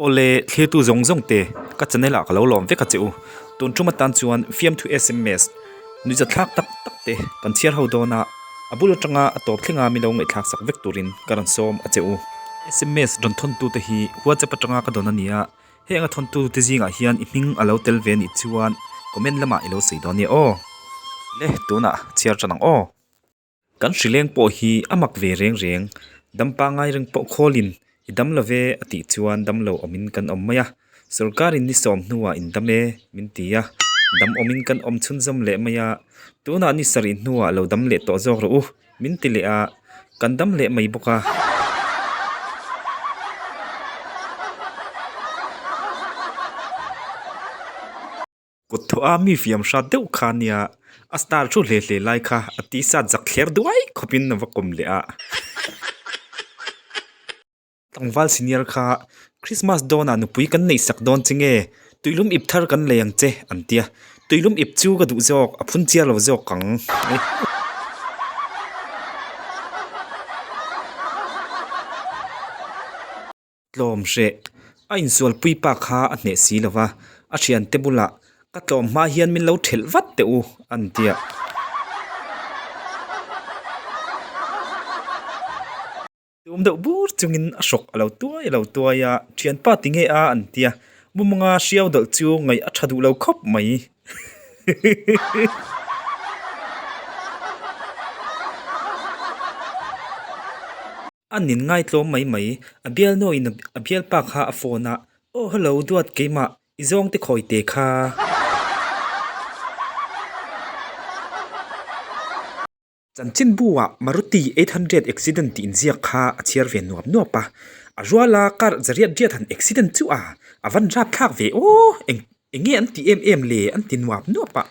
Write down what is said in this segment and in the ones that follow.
Awle, thlirtu zawng zawng te, ka channel ah ka lo lawm vek a che u. Tun tum atan chuan fiamthu sms nuihzathlak tak tak te kan chhiar ho dawn a, a bul atanga a tawp thlenga mi lo ngaihthlak sak vek turin ka rawn sawm a che u. Sms rawn thawntu te hi WhatsApp atanga ka dawn a ni a, heng a thawntu te zingah hian i hming a lo tel ve anih chuan comment lamah i lo sawi dawn nia aw. Le, tunah chhiar tan ang aw. Kan hrileng pawh hi a mak ve reng reng, dam pangngai reng pawh khawlin i dam lo ve a tih chuan dam lo awmin kan awm mai a, sorkarin ni sawm hnuah in dam e min ti a, dam awmin kan awm chhunzawm leh mai a, tunah ni sarih hnuah lo dam leh tawh zawk rawh u min ti leh a, kan dam leh mai bawk a. Kut thawh a mi fiam hrat deuh kha nia a star thu hle hle lai kha a tisa zak thler duai khawpin a va kawm leh a. Tlangval senior kha Christmas dawnah nupui kan neih sak dawn che nge tuilum ip thar kan lei ang che an tia tuilum ip chu ka duh zawk a phun chiar lo zawk ang. Tlawm hreh. A insualpui pa kha a hneh si lo va, a thiante bulah ka tlawm hma hian min lo thelh vat teh u an ti a. Tum deuh bur chungin a hrawk a lo tuai a lo tuai a, thianpa ti nge a an ti a, Mumanga hriau dawlh chu ngaih a tha duh lo khawp mai. A nin ngaitlawm mai mai, a bialnu in a bialpa kha a phone a, Aw hello duat keimah, i zawng te khawi te kha. Chanchinbu ah Maruti 800 accident tih inziak kha a chhiar ve nuap nuap a, a ruala car zariat riat han accident chu a, a van rapthlak ve aw, eng enge an ti em em le an ti nuap nuap a.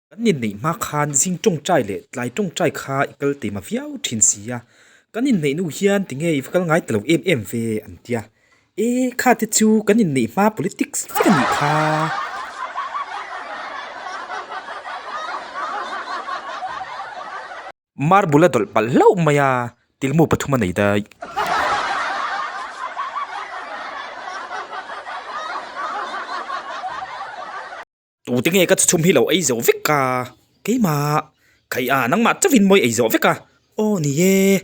Kan inneih hma khan zing tawngtai leh tlai tawngtai kha i kal teima viau thin si a, kan inneih nu hian tinge i va kal ngai ta lo em em ve an tia. E kha te chu kan inneih hma politics vek a nih kha. Marble a dawlh palh hlauh mai a, tilmu pathum a nei daih. Tute nge ka chhum hi lo ei zo vek a, keimah khaih a nangmah chauhin mawi ei zawh vek a, aw ni e,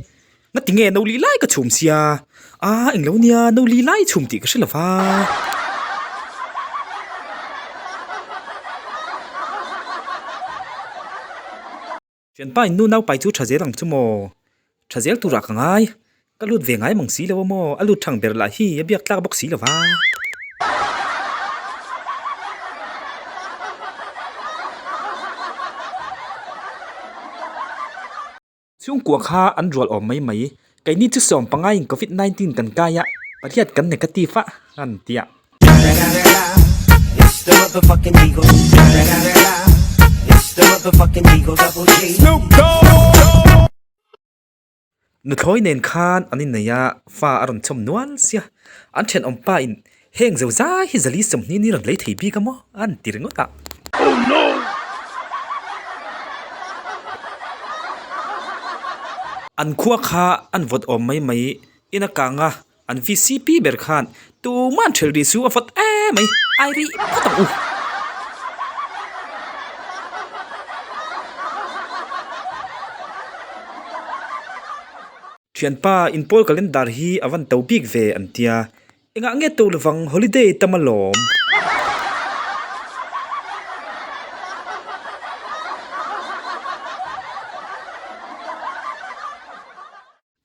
ngati nge no lih lai ka chhum sia, a englo nia no lih lai chhum tih ka hre lo va. Thianpa in nu naupai chu tha zel ang chu maw? Tha zel turah ka ngai. Ka lut ve ngai mang si lo a maw? A lut thang ber lah hi a biak tlak bawk si lo va. Chhungkua kha an rual awm mai mai. Keini chu sawm pangaiin Covid 19 kan kai a, pariat kan negative a, an ti a. Nuthlawi nen khan an innei a, fa a rawn chhawm nual sia. An thenawm pa in heng zo zai hi zali sawmhnih ni rawn lei thei bik a maw? an ti ringawt a. An khua kha an vawt awm mai mai in a kang a. An VCP ber khan tuman ṭhelh rih su a vawt em mai, ai rih phawt ang u. Thianpa, in pawl calendar hi a van to bik ve an tia, engah nge to lovang holiday tam alawm.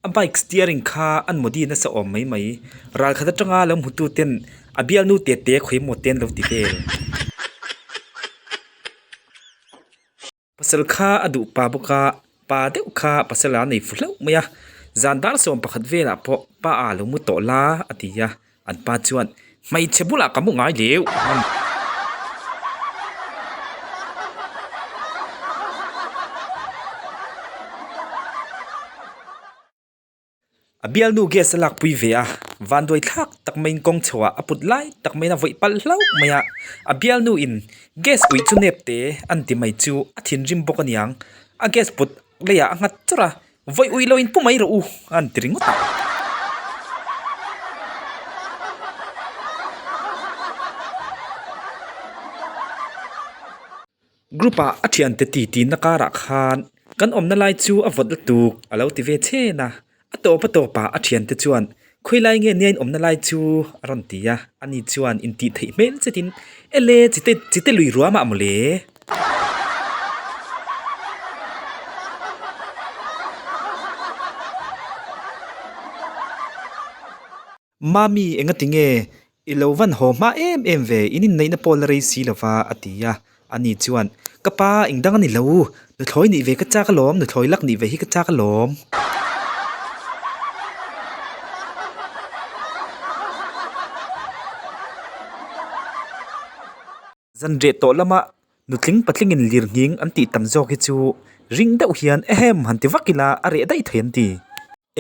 A bike steering kha an modi nasa awm mai mai. Ral khat atanga lo hmutu ten a bialnu te te khawi maw te an lo ti vel. Pasal kha a duh pa bawk a, pa deuh kha pasal a nei fu hlauh mai a. Zan dar 11 velah pawh pa a lo mu tawh la a ti a, an pa chuan hmeichhe bulah ka mu ngai leu. A bialnu gas a lakpui ve a, vanduai thlak tak maiin kawng chhoah a put lai tak maiin a vawih palh hlauh mai a. A bialnu in gas uih chu nep te an ti mai chu a thinrim bawk aniang. A gas put leiah a nghat chawrh a. Vawi ui lo in pu mai rawh u, a han ti ringawt a. Group ah a thiante ti ti na karah khan kan awmna lai chu a vawt lutuk a lo ti ve chhen a, a tawp a tawp ah a thiante chuan khawi lai nge nia in awmna lai chu a rawn ti a, ani chuan intih theih hmel zetin ele chite chite lui ruam ah mawle. Mami engati nge i lo van haw hma em em ve in inneihna pawh la rei si lova a ti a, ani chuan ka pa eng dang a ni lo, nuthlawi nih ve ka chak alawm, nuthlawi lak nih ve hi ka chak alawm. Zan reh tawh lama nutling patlingin lir nghing an tih tam zawk hi chu ring deuh hian ehem han ti vak ila a reh daih thei an ti.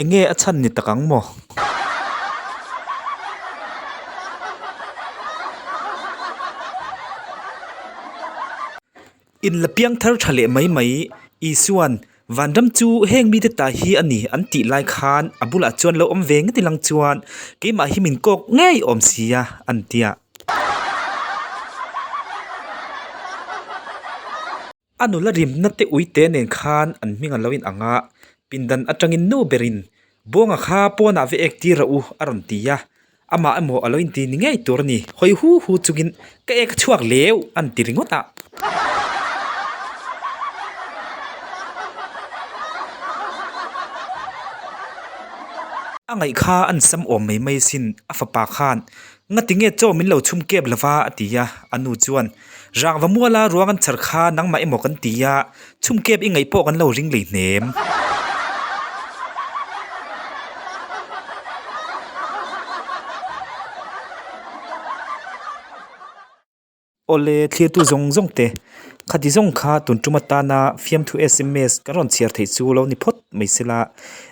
Enge a chhan ni tak ang maw? In la piang thar tha leh mai mai Isuan Vanram chu heng mite ta hi a ni an tih lai khan a bulah chuan lo awm ve ngeti lang chuan keimah hi min kawk ngei awm sia an tia. A nula rimna te uite nen khan an hming a lo in ang a, pindan atangin nu berin Buanga kha pawnah ve ek tir rawh u a rawn ti a, amah emaw a lo inti ni ngei tur a ni, hawi hu hu chungin ka ek a chhuak leu a ni ti ringawt a. A ngaih kha an sam awm mai mai asin, a fapa khan Ngati nge chaw min lo chhum kep lova a ti a, a nu chuan Rangva muala ruang an chhar kha nangmah emaw kan ti a, chhum kep i ngaih pawh kan lo ring lei hnem. Awle thlirtu zawng zawng te, khati zawng kha tun tum atana fiamthu sms kan rawn chhiar theih chu lo ni phawt mai sela,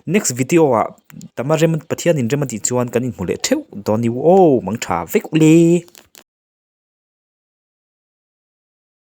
next video ah tama rem Pathianin rem a tih chuan kan inhmu leh theuh dawn ni u aw, mang tha vek ule.